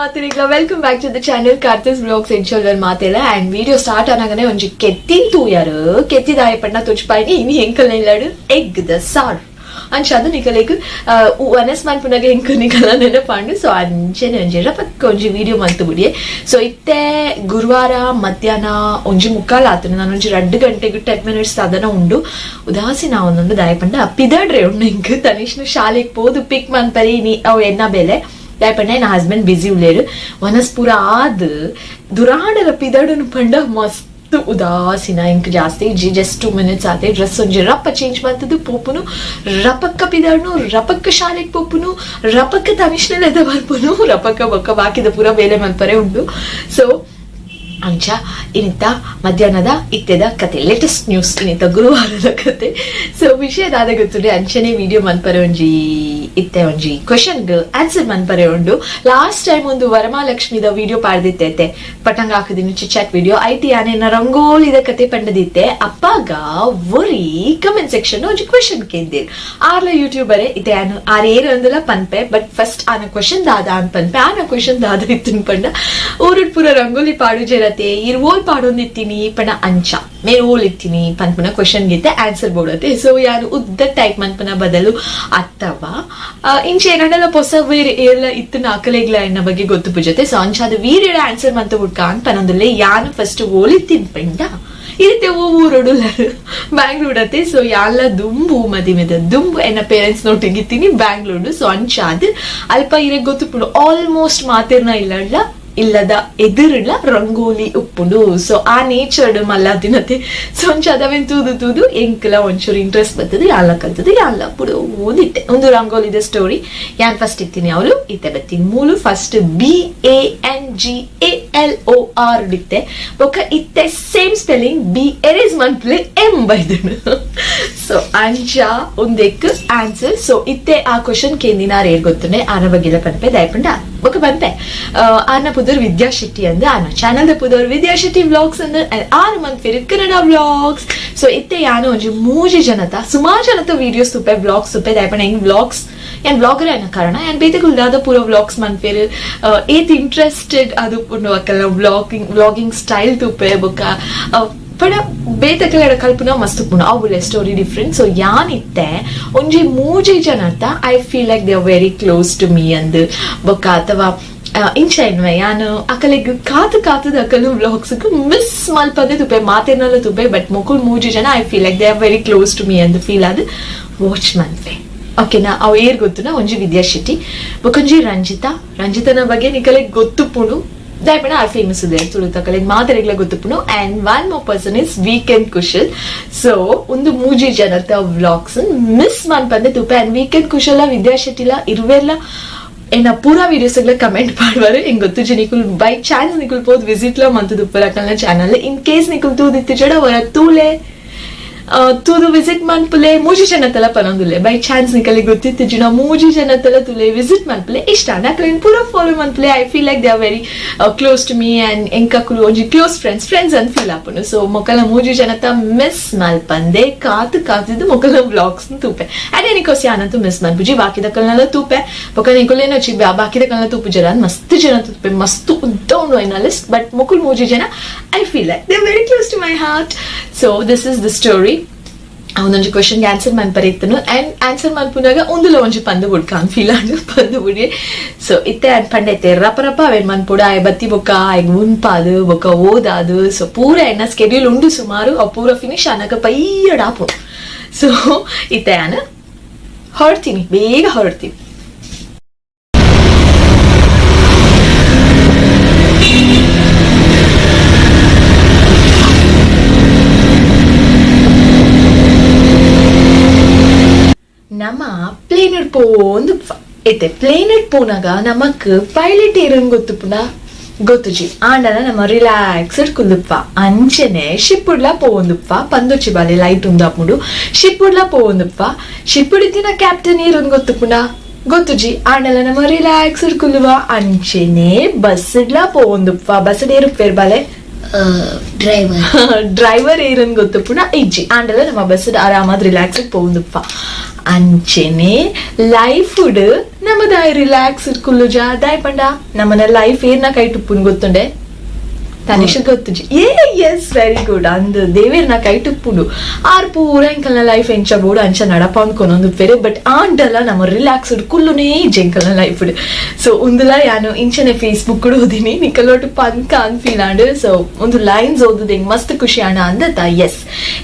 ಮಾತಿರಿಗ್ಲ welcome back to the channel Karthis vlogs ಎಂಚೋಲ್ವರ್ ಮಾತೆಲ್ಲ. And video start ಆನಾಗನೆ ಒಂಜಿ ಕೆತ್ತಿನ್ ತೂಯರು ಕೆತ್ತಿದಾಯ ಪಣ್ಣ ತುಚ್ಪಾಯಿನಿ ಇನಿ ಎಂಕಲ್ ಇಲ್ಲಾಡು egg the sir ಅಂಚ ಅದು ನಿಕಲೆಗ್ ವನಸ್ ಮನ್ಪುನಾಗ ಎಂಕು ನಿಕಲ ನೆನಪಾಂಡು. ಸೊ ಅಂಚೆನೆ ಒಂಜಿ ರಪಕ್ಕ ಒಂಜಿ ವಿಡಿಯೋ ಮಂತು ಬುಡಿಯೆ. ಸೊ ಇತ್ತೆ ಗುರುವಾರ ಮಧ್ಯಾಹ್ನ 1:45 ಆತನ, ನಾನು ಒಂಜಿ 2 ಗಂಟೆಗೆ 10 ಮಿನಿಟ್ಸ್ ಸಾಧನ ಉಂಡು. ಉದಾಸೀನ ಒಂದೊಂದು ದಾಯ ಪಂಡ ಪಿದಡ್ರೆ ಉಂಡು. ಎಂಕ್ ತನಿಷ್ನ ಶಾಲೆಗ್ ಪೋದು ಪಿಕ್ ಮನ್ಪರಿ ನೀ ಅವು ಎನ್ನ ಬೆಲೆ ದಾಯ ಪಂಡ ಎನ್ನ ಹಸ್ಬೆಂಡ್ ಬಿಸಿ ಉಳ್ಳೇರು. ವನಸ್ ಪೂರ ಆದ್ ದುರಾಡಲ ಪಿದಡುನು ಪಂಡ ಮಸ್ತ್ ಉದಾಸೀನ ಇಂಕ್ ಜಾಸ್ತಿ ಇಜ್ಜಿ, ಜಸ್ಟ್ 2 ಮಿನಿಟ್ಸ್ ಆತೆ. ಡ್ರೆಸ್ ಒಂಜಿ ರಪ್ಪ ಚೇಂಜ್ ಮಾಡ್ತದ್ದು ಪೋಪುನು, ರಪಕ್ಕ ಪಿದಡ್ನು, ರಪಕ್ಕ ಶಾಲೆಗ್ ಪೋಪುನು, ರಪಕ್ಕ ತನಿಷ್ನಲೆದ ಬರ್ಪುನು, ರಪಕ್ಕ ಬೊಕ್ಕ ಬಾಕಿದ ಪೂರ ಬೇಲೆ ಮನ್ಪರೆ ಉಂಡು. ಸೊ ಅಂಚ ಇನಿತ ಮಧ್ಯಾಹ್ನದ ಇತ್ತೆದ ಕತೆ, ಲೇಟೆಸ್ಟ್ ನ್ಯೂಸ್ ಇನಿತ ಗುರುವಾರದ ಕತೆ. ಸೊ ವಿಷಯ ದಾದ ಗೊತ್ತುಂಡೆ, ಅಂಚನೆ ವಿಡಿಯೋ ಮನ್ಪರೆ ಒಂಜಿ ಇತ್ತೆ ಒಂಜಿ ಕ್ವಶನ್ ಆನ್ಸರ್ ಮನ್ಪರೆ ಉಂಡು. ಲಾಸ್ಟ್ ಟೈಮ್ ಒಂದು ವರಮಹಾಲಕ್ಷ್ಮಿದ ವಿಡಿಯೋ ಪಾಡ್ದಿತ್ತೈತೆ, ಪಟಂಗ ಹಾಕದಿನ chit-chat video IT ಆನೆ ರಂಗೋಲಿದ ಕತೆ ಪಂಡದಿತ್ತೆ. ಅಪ್ಪಾಗ ಒರಿ ಕಮೆಂಟ್ ಸೆಕ್ಷನ್ ಒಂಜಿ ಕ್ವಶನ್ ಕೇಂದಿರ್ ಆರ್ಲ ಯೂಟ್ಯೂಬರೇ ಇತ್ತೆ ಆನು ಆರ್ ಏರು ಅಂದಲ ಪನ್ಪೆ. ಬಟ್ ಫಸ್ಟ್ ಆನ ಕ್ವಶನ್ ದಾದ ಅನ್ ಪನ್ಪೆ. ಆನ ಕ್ವಶನ್ ದಾದ ಇತ್ತಿನ ಪಂಡ ಊರುಡ್ ಪೂರ ರಂಗೋಲಿ ಪಾಡು ಜರತೆ ಇರ್ ಓಲ್ ಪಾಡೊಂದಿತ್ತೀನಿ ಪಂಡ ಅಂಚ ಮೇರ್ ಓಲ್ ಇತ್ತೀನಿ ಪನ್ಪುನ ಕ್ವಶನ್ ಗಿತ್ತೆ ಆನ್ಸರ್ ಬೋಡತ್ತೆ. ಸೊ ಯಾರು ಉದ್ದ ಟೈಪ್ ಮನ್ಪುನ ಬದಲು ಅಥವಾ ಇಂಚ ಏನಂಡಲ ಪೊಸ ವೀರ್ ಏರ್ಲ ಇತ್ತು ನಾಕಲೆಗ್ಲ ಎನ್ನ ಬಗ್ಗೆ ಗೊತ್ತು ಪೂಜತೆ. ಸೊ ಅಂಚಾದ ವೀರೇಡ ಆನ್ಸರ್ ಮಂತ ಬುಡ್ಕ ಅಂತ ಪನೊಂದುಲ್ಲೆ. ಯಾನು ಫಸ್ಟ್ ಓಲಿತ್ತೀನಿ ಪಂಡ ಇರುತ್ತೆ ಊರೊಡು ಬ್ಯಾಂಗ್ಳೂರ್ ಅತ್ತೆ. ಸೊ ಯಾಲ ದುಂಬು ಮದಿಮೆದ ದುಂಬು ಎನ್ನ ಪೇರೆಂಟ್ಸ್ ನೋಟಿಗಿತ್ತೀನಿ ಬ್ಯಾಂಗ್ಳೂರು. ಸೊ ಅಂಚಾದ್ ಅಲ್ಪ ಇರೆಗ್ ಗೊತ್ತುಪುಂಡು ಆಲ್ಮೋಸ್ಟ್ ಮಾತಿರ್ನ ಇಲ್ಲ ಇಲ್ಲದ ಎದುರುಲ ರಂಗೋಲಿ ಉಪ್ಪುಂಡು. ಸೊ ಆ ನೇಚರ್ಡ್ ಮಲ್ಲ ದಿನತೆ. ಸೊ ಒಂಚ ಅದವೇನ್ ತೂದು ತೂದು ಎಂಕಲ ಒಂಚೂರು ಇಂಟ್ರೆಸ್ಟ್ ಬರ್ತದೆ, ಯಾಲ ಕಲ್ತದೆ ಯಾಲ ಪುಡು ಓದಿತ್ತೆ. ಒಂದು ರಂಗೋಲಿದ ಸ್ಟೋರಿ ಯಾನ್ ಫಸ್ಟ್ ಇತ್ತೀನಿ ಅವಳು ಇತ್ತೆ ಬತ್ತೀನಿ ಮೂಲು first BANGALOR ಇತ್ತೆ ಬೊಕ್ಕ ಇತ್ತೆ same spelling B erase ಮನ್ಪ್ಲೆ M ಬೈದನು. So ಅಂಚ ಒಂದೆಕ್ ಆನ್ಸರ್. ಸೊ ಇತ್ತೆ ಆ ಕ್ವಶನ್ ಕೇಂದಿನ ಏರ್ ಗೊತ್ತುನೆ ಆನ ಬಗ್ಗೆಲ ಪನ್ಪೆ ದಯಪಂಡ ಬೊಕ್ಕ ಪನ್ಪೆ. ಆನ ಪುದರ್ ವಿದ್ಯಾ ಶೆಟ್ಟಿ ಅಂದ್, ಆನ ಚಾನಲ್ ದ ಪುದರ್ ವಿದ್ಯಾ ಶೆಟ್ಟಿ ವ್ಲಾಗ್ಸ್ ಅಂದ್, ಆರು ಮಂತ್ ಕನ್ನಡ ವ್ಲಾಗ್ಸ್. ಸೊ ಇತ್ತೆ ಯಾನು ಒಂಜಿ ಮೂಜಿ ಜನತ ಸುಮಾರು ಜನತ ವಿಡಿಯೋಸ್ ತುಪ್ಪೆ ವ್ಲಾಗ್ಸ್ ತುಪ್ಪೆ ದಯಪಂಡ ಹೆಂಗ್ ವ್ಲಾಗ್ಸ್ ಯಾನ್ ವ್ಲಾಗರ್ ಏನ ಕಾರಣ ಯಾನ್ ಬೇತೆಗುಲ್ ದಾದ ಪೂರ ವ್ಲಾಗ್ಸ್ ಮನ್ಪೇರು ಏತ್ ಇಂಟ್ರೆಸ್ಟೆಡ್ ಅದು ಪುಂಡು ಅಕ್ಕಲ್ನ ವ್ಲಾಗಿಂಗ್ ವ್ಲಾಗಿಂಗ್ ಸ್ಟೈಲ್ ತುಪ್ಪೆ ಬೊಕ್ಕ ಪಡ ಬೇತಕಲೆಡ ಕಲ್ಪುನ ಮಸ್ತ್ ಪುಂಡು ಅವುಲೆ story different. So ಯಾನ್ ಇತ್ತೆ ಒಂಜಿ ಮೂಜಿ ಜನತ I feel like they are very close to me ಅಂದ್ ಬೊಕ್ಕ ಅಥವಾ ಇಂಚ ಎನ್ವೆ ಯಾನು ಅಕಲೆಗ್ ಕಾತು ಕಾತದ ಅಕಲು ವ್ಲಾಗ್ಸ್ ಮಿಸ್ ಮಲ್ಪಂದೆ ತುಪೆ ಮಾತೇನಲ್ಲ ತುಪೆ. ಬಟ್ ಮೊಕುಲ್ ಮೂಜಿ ಜನ I feel like they are very close to me ಅಂದ್ ಫೀಲ್ ಅದು ವಾಚ್ ಮನ್ಪೆ. ಓಕೆನಾ? ಅವು ಏರ್ ಗೊತ್ತುನ ಒಂಜಿ ವಿದ್ಯಾ ಶೆಟ್ಟಿ ಬೊಕೊಂಜಿ ರಂಜಿತಾ. ರಂಜಿತನ ಬಗ್ಗೆ ನಿಕಲೆಗ್ ಗೊತ್ತುಪುಂಡು ದಯಪಣ are famous ಇದೆ ತುಳುತಕಲೆಗ್ ಮಾತೆರೆಗ್ಲ ಗೊತ್ತುಪುಂಡು. And one more person is weekend Kushal. So ಒಂದು ಮೂಜಿ ಜನತ ವ್ಲಾಗ್ಸ್ ಮಿಸ್ ಮನ್ಪಂದೆ ತುಪೆ. ಅಂಡ್ ವೀಕೆಂಡ್ ಕುಶಲ ವಿದ್ಯಾ ಶೆಟ್ಟಿಲ ಇರುವೆಲ್ಲ ಎನ್ನ ಪೂರಾ ವಿಡಿಯೋಸ್ ಕಮೆಂಟ್ ಮಾಡುವರು. ಎಂಗ್ ಗೊತ್ತು ನಿಕುಲ್ ಬೈ ಚಾನ್ಸ್ ನಿಕುಲ್ ಪೋದ್ ವಿಸಿಟ್ ಲ ಮಂತುದು ಉಪ್ಪರಕಲ್ನ channel. In case ನಿಕುಲ್ ತೂದಿತ್ತು ಜಡ ಅವರ ತೂಲೆ ತೂದು ವಿಸಿಟ್ ಮನ್ಪುಲೆ ಮೂಜಿ ಜನ ತಲ ಪನೊಂದುಲ್ಲೆ. ಬೈ ಚಾನ್ಸ್ ನಿಕಲಿ ಗೊತ್ತಿತ್ತು ಜಿನ ಮೂಜಿ ಜನ ತಲ ತುಲೆ ವಿಸಿಟ್ ಮನ್ಪುಲೆ ಇಷ್ಟ ಅಕ್ಲೆನ್ ಪೂರ follow ಮನ್ಪುಲೆ. I feel like they are very close to me and ಎಂಕಕುಲು ಒಂಜಿ close friends friends ಅಂತ ಫೀಲ್ ಆಪುಂಡು. ಸೊ ಮೊಕಲ ಮೂಜಿ ಜನತ ಮಿಸ್ ಮಲ್ಪಂದೆ ಕಾತು ಕಾತಿದ್ದು ಮೊಕಲ ವ್ಲಾಗ್ಸ್ ತೂಪೆ. ಅಂಡ್ ಎನಿಕೋಸ್ ಯಾನಂತೂ ಮಿಸ್ ಮನ್ಪುಜಿ ಬಾಕಿದ ಕಲ್ನಲ ತೂಪೆ ಬೊಕ ನಿಕುಲೇನೊಚಿ ಬಾಕಿದ ಕಲ್ನ ತೂಪು ಜನ ಮಸ್ತ್ ಜನ ತೂಪೆ ಮಸ್ತ್ ಉದ್ದ ಉಂಡು ಐನ ಲಿಸ್ಟ್. ಬಟ್ ಮೊಕುಲ್ ಮೂಜಿ ಜನ I feel like they very close to my heart. So this is the story. ಅವನೊಂಜಿ ಕ್ವಶನ್ಗೆ ಆನ್ಸರ್ ಮನ್ಪರೆ ಇತ್ತನು ಅಂಡ್ ಆನ್ಸರ್ ಮನ್ಪುನಾಗ ಒಂದುಲ ಒಂಜಿ ಪಂದು ಬುಡ್ಕ ಅಂದ್ ಫೀಲ್ ಆಂಡ್ ಪಂದು ಬುಡಿ. ಸೊ ಇತ್ತೆ ಅನ್ ಪಂಡ ಇತ್ತೆ ರಪ ರಪ ಅವೇನ್ ಮನ್ಪುಡ ಆಯ್ ಬತ್ತಿ ಬೊಕ್ಕ ಆಯ್ಗ್ ಉನ್ಪಾದು ಬೊಕ್ಕ ಓದಾದು. ಸೊ ಪೂರ ಎನ್ನ ಸ್ಕೆಡ್ಯೂಲ್ ಉಂಡು ಸುಮಾರು ಅವು ಪೂರ ಫಿನಿಶ್ ಆನಾಗ ಪೈಯಡಾಪು. ಸೊ ಇತ್ತೆ ನಾನು ಹೊರಡ್ತೀನಿ, ಬೇಗ ಹೊರಡ್ತೀನಿ. ನಮ್ಮ ಪ್ಲೇನ್ ಪೋಂದು ಇತ್ತೆ ಪ್ಲೇನ್ ಪೋನಾಗ ನಮಕ್ ಪೈಲಟ್ ಏರನ್ ಗೊತ್ತುಪುಂಡ ಗೊತ್ತುಜಿ ಆಂಡಲ ನಮ್ಮ ರಿಲ್ಯಾಕ್ಸ್ಡ್ ಕುಲ್ಲುಪ್ಪ. ಅಂಚನೆ ಶಿಪ್ಪುಡ್ಲ ಪೋವೊಂದುಪ್ಪ ಪಂದೊಚ್ಚಿ ಬಾಲೆ ಲೈಟ್ ಉಂದಾಪುಂಡು ಶಿಪ್ಪುಡ್ಲ ಪೋವೊಂದುಪ್ಪ ಶಿಪ್ಪುಡಿತ್ತಿನ ಕ್ಯಾಪ್ಟನ್ ಏರನ್ ಗೊತ್ತುಪುಂಡ ಗೊತ್ತುಜಿ ಆಂಡಲ ನಮ್ಮ ರಿಲ್ಯಾಕ್ಸ್ಡ್ ಕುಲ್ಲುವ. ಅಂಚನೆ ಬಸ್ಡ್ಲ ಪೋವೊಂದುಪ್ಪ ಬಸ್ ಏರುಪ್ಪೇರ್ ಬಾಲೆ ಡ್ರೈವರ್ ಡ್ರೈವರ್ ಏರನ್ ಗೊತ್ತುಪುಂಡ ಇಜ್ಜಿ ಆಂಡಲ ನಮ್ಮ ಬಸ್ ಆರಾಮಾದ್ ರಿಲ್ಯಾಕ್ಸ್ ಪೋವೊಂದುಪ್ಪ. ಅಂಚೆನೆ ಲೈಫ್ ನಮದಾಯ್ ರಿಲ್ಯಾಕ್ಸ್ ಕುಲ್ಲುಜ ದಾಯ್ ಪಂಡ ನಮ್ಮನ ಲೈಫ್ ಏರ್ನ ಕೈ ಟುಪ್ಪುನ್ ಗೊತ್ತುಂಡೆ ತನಿಷ್ ಗೊತ್ತುಜಿ. ಏ yes, very good. ಅಂದ್ ದೇವೇರ್ನ ಕೈ ಟುಪ್ಪುಂಡು. ಆರ್ ಪೂರ ಎಂಕಲ್ನ ಲೈಫ್ ಎಂಚ ಬೋಡು ಅಂಚ ನಡಪ ಅಂದ್ಕೊನೊಂದು ಪೆರೆ. ಬಟ್ ಆಂಡಲ ನಮ್ಮ ರಿಲ್ಯಾಕ್ಸ್ಡ್ ಕುಲ್ಲುನೇ ಎಂಕಲ್ನ ಲೈಫ್. ಸೊ ಉಂದುಲ ಯಾನು ಇಂಚನೆ ಫೇಸ್ಬುಕ್ ಓದಿನಿ, ನಿಕಲೋಟು ಪನ್ಕ ಅಂದ್ ಫೀಲ್ ಆಂಡ್. ಸೊ ಒಂದು ಲೈನ್ಸ್ ಓದುದು ಎಂಗ್ ಮಸ್ತ್ ಖುಷಿ ಆಂಡ ಅಂದತ. ಎಸ್,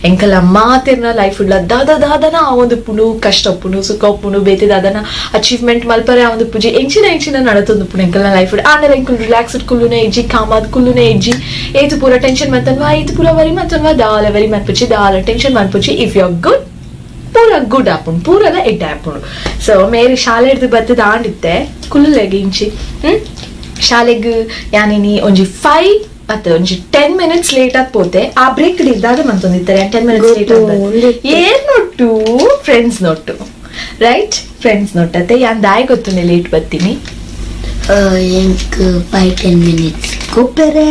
ಎಂಕಲ ಮಾತೆರ್ನ ಲೈಫ್ ಉಡ್ಲ ದಾದ ದಾದನ ಆ ಒಂದು ಪುಣು, ಕಷ್ಟ ಉಪ್ಪುಂಡು, ಸುಖ ಉಪ್ಪುಂಡು, ಬೇತೆ ದಾದನ ಅಚೀವ್ಮೆಂಟ್ ಮಲ್ಪರೆ ಆ ಒಂದು ಪೂಜೆ ಎಂಚಿನ ಎಂಚಿನ ನಡತೊಂದು ಪುಣು ಎಂಕಲ್ನ ಲೈಫ್. ಆಂಡಲ ಎಂಕುಲು ರಿಲ್ಯಾಕ್ಸ್ಡ್ ಕುಲ್ಲುನೇ ಇಜ್ಜಿ, ಕಾಮಾದ್ ಕುಲ್ಲುನೇ ಇಜ್ಜಿ. ಏತು ಪೂರ ಟೆನ್ಷನ್ ಮತ್ತನ್ವಾ, ಏತು ಪೂರ ವರಿ ಮತ್ತನ್ವಾ, ದಾಲ ವರಿ ಮನ್ಪುಚಿ, ದಾಲ ಟೆನ್ಷನ್ ಮನ್ಪುಚಿ. If you are good, ಪೂರ ಗುಡ್ ಆಪುಂಡು, ಪೂರಲ ಎಡ್ಡೆ ಆಪುಂಡು. ಸೊ ಮೇರಿ ಶಾಲೆ ಹಿಡ್ದು ಬತ್ತದ ಆಂಡಿತ್ತೆ ಕುಲ್ಲುಲೆಗ್ ಇಂಚಿ. ಶಾಲೆಗ್ ಯಾನಿನಿ ಒಂಜಿ 5 ಅತ್ತ ಒಂಜಿ 10 ಮಿನಿಟ್ಸ್ ಲೇಟ್ ಆದ್ ಪೋತೆ. ಆ ಬ್ರೇಕ್ ಇದ್ದಾದ ಮಂತೊಂದಿತ್ತಾರೆ 10 ಮಿನಿಟ್ಸ್ ಲೇಟ್ ಆದ್. ಏರ್ ನೊಟ್ಟು? ಫ್ರೆಂಡ್ಸ್ ನೊಟ್ಟು, ರೈಟ್? ಫ್ರೆಂಡ್ಸ್ ನೊಟ್ಟತ್ತೆ. ಯಾನ್ ದಾಯ ಗೊತ್ತುಂಡೆ ಲೇಟ್ ಬತ್ತೀನಿ? ಎಂಕ್ 5-10 ಮಿನಿಟ್ಸ್ ಕೊಪ್ಪೆರೆ.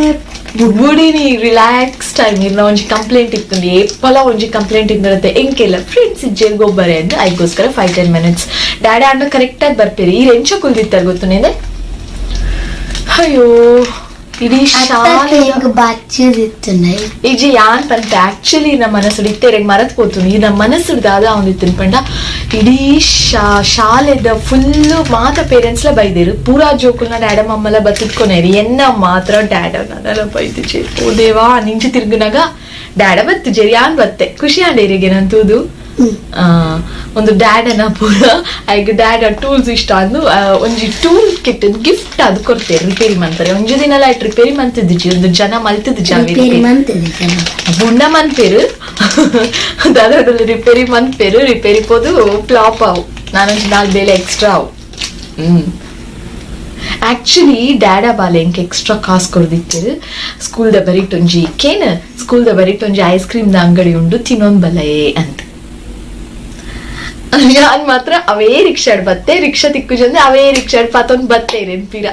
ಬುಡಿನಿ, ರಿಲ್ಯಾಕ್ಸ್ ಟೈಮ್. ಇರ್ನ ಒಂಜಿ ಕಂಪ್ಲೇಂಟ್ ಇತ್ತು, ಏಪಲ ಒಂಜಿ ಕಂಪ್ಲೇಂಟ್ ಇರುತ್ತೆ, ಎಂಕೆಲ್ಲ ಫ್ರೆಂಡ್ಸ್ ಇಜ್ಜೆರ್ ಗೊಬ್ಬರೆ ಅಂದ್. ಐಗೋಸ್ಕರ 5-10 ಮಿನಿಟ್ಸ್. ಡ್ಯಾಡಿ ಅಣ್ಣ ಕರೆಕ್ಟ್ ಆಗಿ ಬರ್ಪೇರಿ. ಈ ಎಂಚ ಕುಲ್ದಿತ್ತಾರೆ ಗೊತ್ತು? ಅಯ್ಯೋ, ಇಡೀ ಶಾಲೆ ಎಂಕ್ ಬಚ್ಚದಿತ್ತುಂಡೆ. ಇಜ್ಜಿ, ಯಾನ್ ಪಂತೆ ಆಕ್ಚುಲಿ ನಮ್ಮ ಮನಸ್ಸುಡು ಇತ್ತೆರೆಗ್ ಮರತ್ ಪೋತುಂಡು. ಈ ನಮ್ಮ ಮನಸ್ಸುಡು ದಾದ ಒಂದಿತ್ತಿನ ಪಂಡ, ಇಡೀ ಶಾಲೆದ ಫುಲ್ ಮಾತ ಪೇರೆಂಟ್ಸ್ ಲ ಬೈದೇರು. ಪೂರಾ ಜೋಕುಲ್ನ ಡ್ಯಾಡ ಮಮ್ಮಲ ಬತ್ತಿಟ್ಕೊನೇರಿ, ಎನ್ನ ಮಾತ್ರ ಡ್ಯಾಡ ನನ್ನಲ ಬೈದಿಜೆ. ಓ ದೇವಾ, ನಿಂಚಿ ತಿರ್ಗುನಾಗ ಡ್ಯಾಡ ಬತ್ತಿಜೇರಿ, ಯಾನ್ ಬತ್ತೆ. ಖುಷಿ ಆಂಡೇರಿಗೆ ನನ್ ತೂದು. ಒಂದು ಡ್ಯಾಡನ ಪೂರ ಐಗ್ ಡ್ಯಾಡ ಟೂಲ್ಸ್ ಇಷ್ಟ ಅಂದು ಒಂಜಿ tool kit gift ಅದು ಕೊಡ್ತೇವೆ. ರಿಪೇರಿ ಮಾಡ್ತಾರೆ. ಒಂಜಿ ದಿನ ಲೈಟ್ ರಿಪೇರಿ ಮಂತಿದ್ದಿಜಿ, ಒಂದು ಜನ ಮಲ್ತಿದ್ದು. ರಿಪೇರಿ ಮಂತದೆ ಜನ. ಬುಂಡ ಮನ್ಪೇರು, ದಾದಾಡಲ್ಲಿ ರಿಪೇರಿ ಮನ್ಪೇರು, ರಿಪೇರಿ ಪೋದು ಫ್ಲಾಪ್ ಆವು. ನಾನೊಂಜಿ ನಾಲ್ ಬೇಲೆ ಎಕ್ಸ್ಟ್ರಾ ಆವು. ಆಕ್ಚುಲಿ ಡ್ಯಾಡ ಬಾಲೆ ಎಂಕ್ ಎಕ್ಸ್ಟ್ರಾ ಕಾಸು ಕೊಡ್ದಿತ್ತೇರು. ಸ್ಕೂಲ್ದ ಬರಿಟೊಂಜಿ ಕೇನ್, ಸ್ಕೂಲ್ದ ಬರಿಟೊಂಜಿ ಐಸ್ ಕ್ರೀಮ್ ದ ಅಂಗಡಿ ಉಂಡು, ತಿನ್ನೊಂದ್ ಬಲಯೇ ಅಂತ. ಯಾನ್ ಮಾತ್ರ ಅವೇ ರಿಕ್ಷಾಡ್ ಬತ್ತೆ, ರಿಕ್ಷಾ ತಿಕ್ಕು ಜಂದೆ ಅವೇ ರಿಕ್ಷಾಡ್ ಪಾತೊಂದ್ ಬತ್ತೆ ಪಿರ.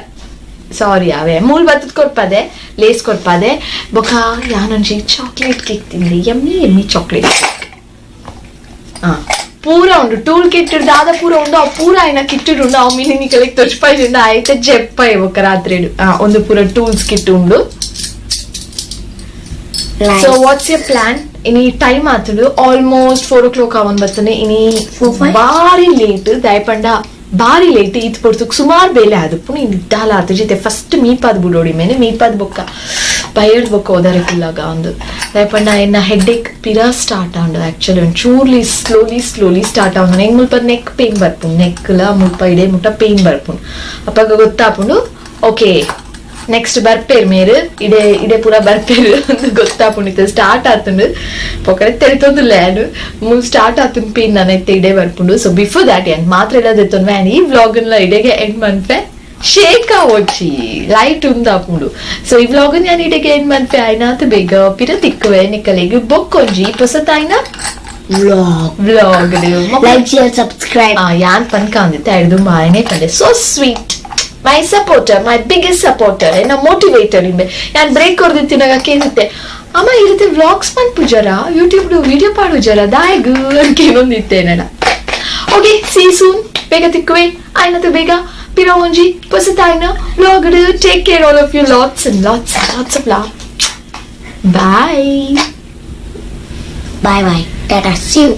ಸಾರಿ, ಅವೇ ಮೂಲ್ ಬತ್ತದ ಕೊರ್ಪದೆ, ಲೇಸ್ ಕೊರ್ಪದೆ. ಬೊಕ ಯಾನೊಂಜಿ ಚಾಕ್ಲೇಟ್ ಕೇಕ್ ತಿಂದೆ, yummy yummy chocolate cake. ಪೂರ ಉಂಡು ಟೂಲ್ ಕಿಟ್, ದಾದ ಪೂರ ಉಂಡು. ಆ ಪೂರ ಆಯ್ನ ಕಿಟ್ ಉಂಡು. ಆ ಮಿನಿ ನಿಕಲೆಗ್ ತೊಚ್ಪಾಯಿ ಆಯ್ತ ಜೆಪ್ಪಾಯಿ ಬೊಕ ರಾತ್ರಿ. ಒಂದು ಪೂರ ಟೂಲ್ಸ್ ಕಿಟ್ ಉಂಡು. So what's your plan? ಇನಿ ಟೈಮ್ ಆತುಂಡು, ಆಲ್ಮೋಸ್ಟ್ 4 ಓ ಕ್ಲಾಕ್ ಅವನ್ ಬರ್ತನೆ ಇನಿ. 4, 5? ಬಾರಿ ಲೇಟ್ ದಯಪಂಡ, ಬಾರಿ ಲೇಟ್. ಈತ್ ಪೊರ್ತುಗ್ ಸುಮಾರು ಬೇಲೆ ಆದುಪ್ಪುನು. ಇನಿ ದಾಲ ಆತು ಜೊತೆ ಫಸ್ಟ್ ಮೀಪಾದ್ ಬುಡೋಡಿ ಮೇನೆ ಮೀಪಾದ್ ಬೊಕ್ಕ ಬಯರ್ಡ್ ಬೊಕ್ಕ ಓದಾರೆ ಕುಲ್ಲಾಗ ಒಂದು. ದಯಪಂಡ ಎನ್ನ ಹೆಡ್ಡೇಕ್ ಪಿರ ಸ್ಟಾರ್ಟ್ ಆಂಡು. ಆಕ್ಚುಲಿ ಒಂಚೂರ್ಲಿ slowly slowly start ಆವೊಂದು. ಎಂಗ್ ಮುಲ್ಪ ನೆಕ್ ಪೇನ್ ಬರ್ಪುಂಡು, ನೆಕ್ಲ ಮುಲ್ಪ ಇಡೆ ಮುಟ್ಟ ಪೇನ್ ಬರ್ಪುಂಡು. ಅಪಗ ಗೊತ್ತಾಪುಂಡು, ಓಕೆ ನೆಕ್ಸ್ಟ್ ಬರ್ಪೇರ್ ಮೇರು ಇಡೆ ಇಡೆ ಪೂರ ಬರ್ಪೇರು ಅಂತ ಗೊತ್ತಾಪುಂಡು. ಸ್ಟಾರ್ಟ್ ಆತುಂಡು ಪೊಕರೆ ತೆರಿತೊಂದುಲ್ಲ ಯಾನು. ಮೂಲ್ ಸ್ಟಾರ್ಟ್ ಆತುಂಡು ಪೇನ್, ನನ್ನ ಇತ್ತೆ ಇಡೆ ಬರ್ಪುಂಡು. So before that ಏನ್ ಮಾತ್ರ ಎಲ್ಲ ದೆತ್ತೊಂದು ಈ ವ್ಲಾಗ್ ಇಡೆಗೆ ಎಂಡ್ ಮನ್ಪೆ. ಶೇಕ್ ಆವೊಚ್ಚಿ, ಲೈಟ್ ಉಂದಾಪುಂಡು. ಸೊ ಈ ವ್ಲಾಗ್ ഞാൻ ಇಡೆಗೆ ಎಂಡ್ ಮನ್ಪೆ. ಆಯ್ನಾತ್ ಬೇಗ ಪಿರ ತಿಕ್ಕುವೆ ನಿಕಲೆಗ್ ಬೊಕ್ಕೊಂಜಿ ಪೊಸತಾಯ್ನ vlog. Vlog. Like, share, subscribe. ಯಾನ್ ಪನ್ಕ ಅಂದಿತ್ತೆ ಐದು ಮಾಯನೆ ಕಂಡೆ. So sweet, my supporter, my biggest supporter, ಎನ್ನ ಮೋಟಿವೇಟರ್ ಇಂಬೆ. ಯಾನ್ ಬ್ರೇಕ್ ಕೊರ್ದಿತ್ತಿನಾಗ ಕೇಂದಿತ್ತೆ, ಅಮ್ಮ ಈ ರೀತಿ ವ್ಲಾಗ್ಸ್ ಮನ್ಪುಜರ, ಯೂಟ್ಯೂಬ್ ವಿಡಿಯೋ ಪಾಡುಜರ ದಾಯಗ್ ಕೇನೊಂದಿತ್ತೆ ನಡ. Okay, C soon. ಬೇಗ ತಿಕ್ಕುವೆ ಆಯ್ನತು ಬೇಗ ಪಿರ ಒಂಜಿ ಪೊಸತಾಯ್ನ vlog. Take care all of you, lots and lots lots of love, bye. Bye bye, tata, see you.